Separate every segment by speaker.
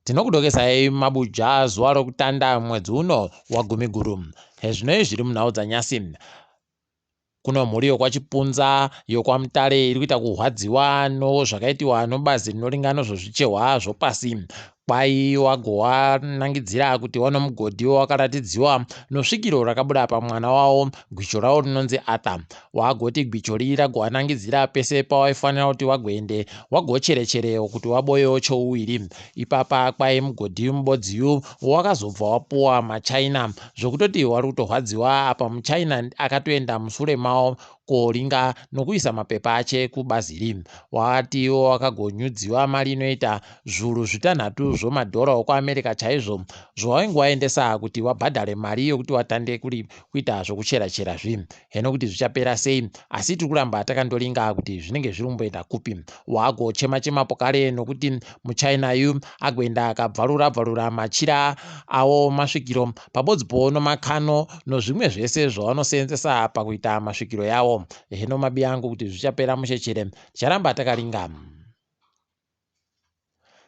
Speaker 1: Tinokudokesai mabuja zuva rokutanda mwedzi uno waGumiguru. Hezvinoi zviri munhau dzanyasi. Kuno mhuri yokwaChipunza yokwaMutare iri kuita kurwadziwa nozvakaitiwa nobazi rinoringa nozvezvichehwa zvopasi. Kwai wagowanangidzira kuti wanomugodhi wakaratidziwa nosvikiro rakabuda pamwana wavo gwicho ravo rinonzi Arthur. Wagoti gwicho riyi ragowanangidzira pese pawaifanira kuti wagoende wagocherechere kuti waboyewo chouwiri. Ipapa kwai mugodhi mubodziyu wakazobva wapuwa maChina zvokutoti wari kutorwadziwa apa muChina akatoenda musure mawo koringa nokuisa mapepa ache kubazi iri. Watiwo wakagonyudziwa mari inoita zvuru zvitanhatu zvomadhora okuAmerica chaizvo zvawainge waendesa kuti wabhadhare mari yokuti watande kuita zvokuchera-chera zvi. Heno kuti zvichapera sei asi tiri kuramba takandoringa kuti zvinenge zviri kumboenda kupi. Wagochema chemapo kare nokuti muchina yu agoenda akabvarura bvarura machira awo masvikiro pabodzipo nomakano nozvimwe zvese zvavanoseenzesa pakuita masvikiro yawo. Heno mabi angu kuti zvichapera mushechere ticharamba takaringa.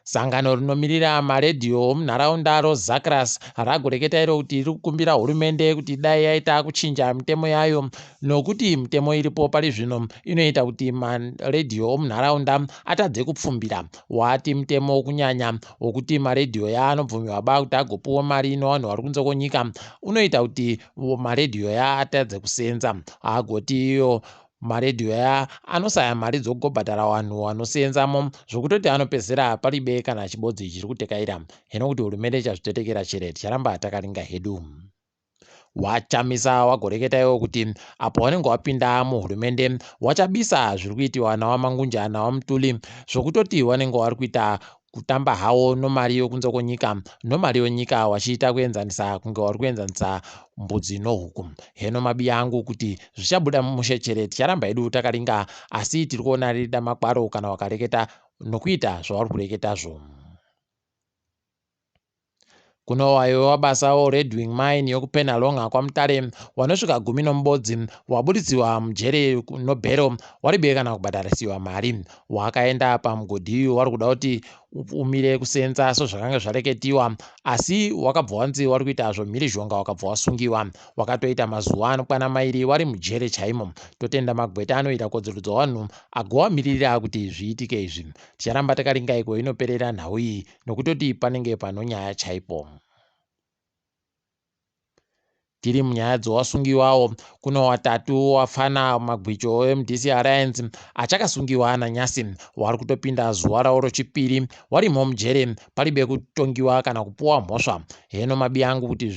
Speaker 1: Sangano rinomirira maredhiyo omunharaunda roZACRAS ragoreketa iro kuti riri kukumbira hurumende kuti dai yaita kuchinja mitemo yayo nokuti mitemo iripo pari zvino inoita kuti maredhiyo omunharaunda atadze kupfumbira. Wati mutemo kunyanya wokuti maredhiyo yaanobvumirwa ba kuti agopiwa mari nevanhu vari kunze kwenyika unoita kuti maredhiyo ya atadze kusenza. Agoti iyo maredhiyo aya anosaya mari dzokugobhadhara vanhu vanosenzamo zvokutoti anopedzisira paribe kana chibodzi chiri kutekaira. Hino kuti hurumende ichazvitetekera chere ticharamba takaringa hedu. Wachamisa wagoreketa iwo kuti apo wanenge wapinda muhurumende wachabisa zviri kuitiwa nawaMangunja nawaMutuli zvokutoti wanenge wari kuita kutamba hawo nomari yokunze kwenyika nomari yenyika wachiita kuenzanisa kunge wari kuenzanisa mbudzi nohuku. Heno mabiya angu kuti zvichabuda mushe ticharamba hedu takaringa asi tiri kuona riri damakwaro kana wakareketa nokuita zvauri kureketazvo. Kuno waiva basawo Redwing Mine yokuPenhalonga kwaMutare wanosvika 11 wabuditsiwa mujere nobhero waribe kana kubhadharisiwa mari. Wakaenda pamugodhi wari kuda kuti umire kusenza sezvakanga zvareketiwa asi wakabva wanzi wari kuita zvomhirizhonga wakabva wasungiwa. Wakatoita mazuva anokwana mairi wari mujere chaimo. Totenda magweta anoita kodzero dzevanhu agowamiririra kuti zviitike izvi. Ticharamba takaringa iko inoperera nhau iyi nokutoti panenge panonyaya chaipo. Tiri munyaya dzowasungiwawo kuno watatu wafana magwicho eMDC Alliance achakasungiwa nanyasi wari kutopinda zuva ravo rechipiri warimo mujere paribe kutongiwa kana kupuwa mhosva. Heno mabi angu kuti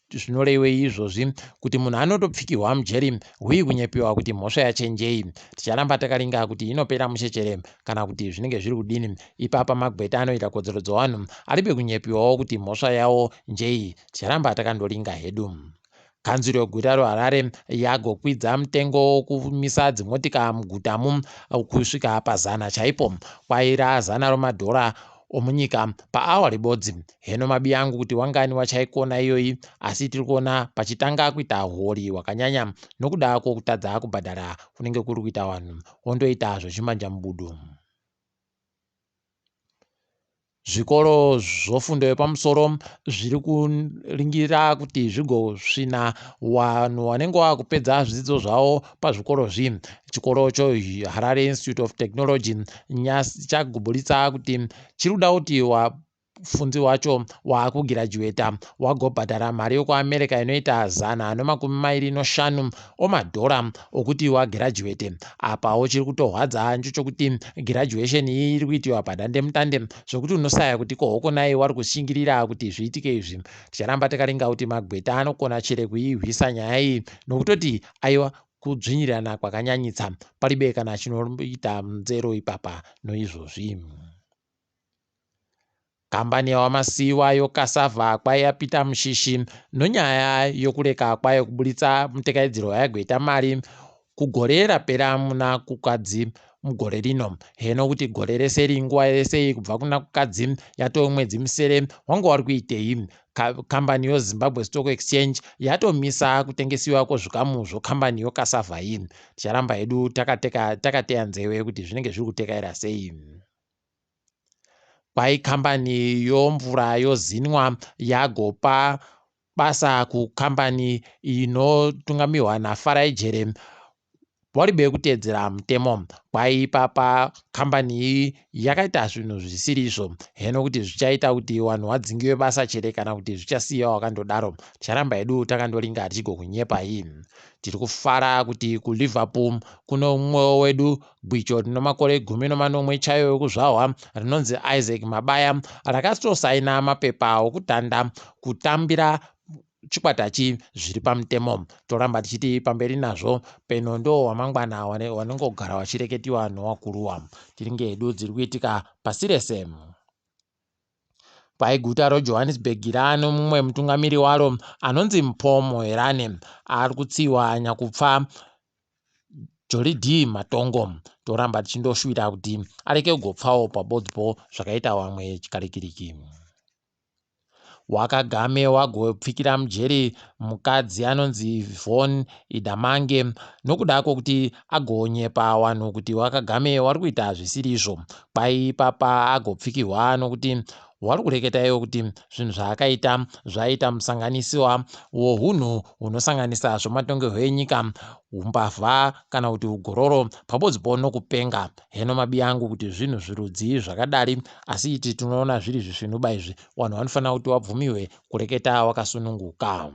Speaker 1: zvinorevei izvozvi kuti munhu anotopfikirwa mujeri hui kunyepiwa kuti mhosva yachenjei. Ticharamba takaringa kuti inopera mushechere kana kuti zvinenge zviri kudini. Ipapa magweta anoita kodzero dzevanhu aribe kunyepiwawo kuti mhosva yawo njei. Ticharamba takandoringa hedu. Kanzuro yeguta reHarare yagokwidza mutengo wokumisa dzimotika mugutamu kusvika pazana chaipo. Kwaira zana romadhora omunyika paawa ribodzi. Heno mabi angu kuti wangani wachaikona iyoyi asi tiri kuona pachitanga kuita huori hwakanyanya nokuda kwokutadza kubhadhara kunenge kuri kuita vanhu wondoita zvechimanjamubudu. Zvikoro zvofundo yepamusoro zviri kuringira kuti zvigosvina vanhu vanenge vakupedza zvidzidzo zvavo pazvikoro zvi. Chikoro cheHarare Institute of Technology chagoburitsa kuti chiri kuda kuti wafunzi wacho waakugirajuweta wagobhadhara mari yokuAmerica inoita 125 omadhora okuti wagirajuwete. Apawo chiri kutorwadza ndechokuti girajuwesheni iyi iri kuitiwa padandemutande zvokuti unosaya kuti kohokonai wari kushingirira kuti zviitike izvi. Ticharamba takaringa kuti magweta anokona chere kuihwisa nyaya iyi nokutoti aiwa kudzvinyirirana kwakanyanyitsa paribe kana chinoita nzero ipapa noizvozvi. Kambani yaWamasiyiwa yoCassava kwaiyapita mushishi nonyaya yokureka kwayo kuburitsa mutekaidziro wayagoita mari kugore rapera muna Kukadzi mugore rino. Heno kuti gore rese iri nguva yese iyi kubva kuna Kukadzi yatove mwedzi misere wanga wari kuitei. Kambani yeZimbabwe Stock Exchange yatomisa kutengesiwa kwezvikamu zvokambani yoCassava iyi. Ticharamba hedu takateya nzeve kuti zvinenge zviri kutekaira sei. Kwai kambani yomvura yoZinwa yagopa basa kukambani inotungamirwa naFarai Jere waribe kuteedzera mutemo. Kwai ipapa kambani iyi yakaita zvinhu zvisiri izvo heno kuti zvichaita kuti vanhu vadzingiwe basa chere kana kuti zvichasiyiwa wakandodaro. Ticharamba hedu takandoringa tichigokunyepai. Tiri kufara kuti kuLiverpool kune mumwewo wedu gwicho rine makore 17 chaiwo ekuzvarwa rinonzi Isaac Mabaya rakatosaina mapepa okutanda kutambira chikwata chi zviri pamutemo. Toramba tichiti pamberi nazvo peno ndo wamangwana wanongogara wachireketiwa nowakuruwa. Tiringe hedu dziri kuitika pasi rese. Paiguta roJohannesburg rano mumwe mutungamiri waro anonzi Mpho Moerane ari kutsiwa nyakupfa Jolidee Matongo. Toramba tichindoshuvira kuti areke kugopfawo pabodzipo zvakaita vamwe chikarikiriki. Wakagame wagopfikira mujeri mukadzi anonzi Yvonne Idamange nokuda kwokuti agonyepa vanhu kuti wakagame wari kuita zvisiri izvo. Kwai ipapa agopfikirwa nokuti wari kureketa iwo kuti zvinhu zvaakaita zvaita musanganisiwa wohunhu hunosanganisa zvomatongerwo enyika, umbavha kana kuti ugororo pabodzipo nokupenga. Heno mabi angu kuti zvinhu zvirudzii zvakadari, asi iti tinoona zviri zvisvinuba izvi. Vanhu vanofanira kuti wabvumiwe kureketa wakasununguka.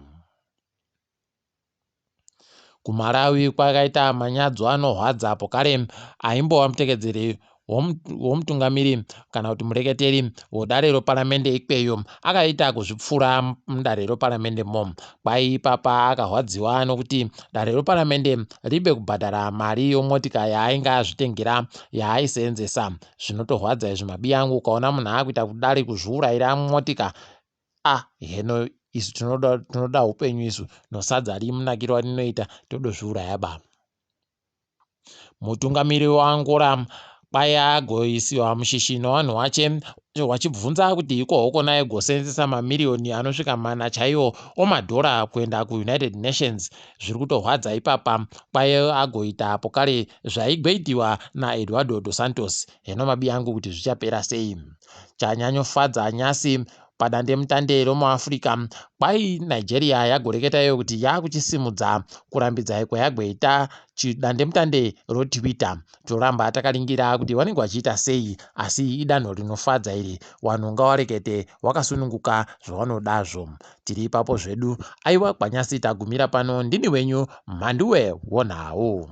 Speaker 1: KuMalawi kwakaita manyadzo anorwadza apo kare aimbova mutekedzeri womutungamiri kana kuti mureketeri wodare roparamende ikweyo akaita kuzvipfura mudare roparamende mo. Kwai ipapa akarwadziwa nokuti dare roparamende ribe kubhadhara mari yomotika yaainge azvitengera yaaiseenzesa. Zvinotorwadza izvi mabi angu ukaona munhu akuita kudari kuzviurayira motika ah heno isu tinoda, tinoda upenyu isu nosadza rimunakiro warinoita todozviuraya baba. Mutungamiri weAngola kwai agoisiwa mushishi nevanhu vache vachibvunza kuti ikoho kona aigosenzesa mamiriyoni anosvika mana chaiwo omadhora kuenda kuUnited Nations. Zviri kutorwadza ipapa. Kwai agoita apo kare zvaigweitiwa naEduardo dos Santos. Heno mabi angu kuti zvichapera sei. Chanyanyofadza nyasi padandemutande romuAfrica kwai Nigeria yagoreketa iyo kuti yakuchisimudza kurambidza kwayagweita chidandemutande roTwitter. Toramba takaringira kuti vanenge vachiita sei, asi idanho rinofadza iri. Vanhu ngavarekete wakasununguka zvavanodazvo. Tiri ipapo zvedu. Aiwa kwanyasi tagumira pano. Ndini wenyu Mhanduwe wonhau.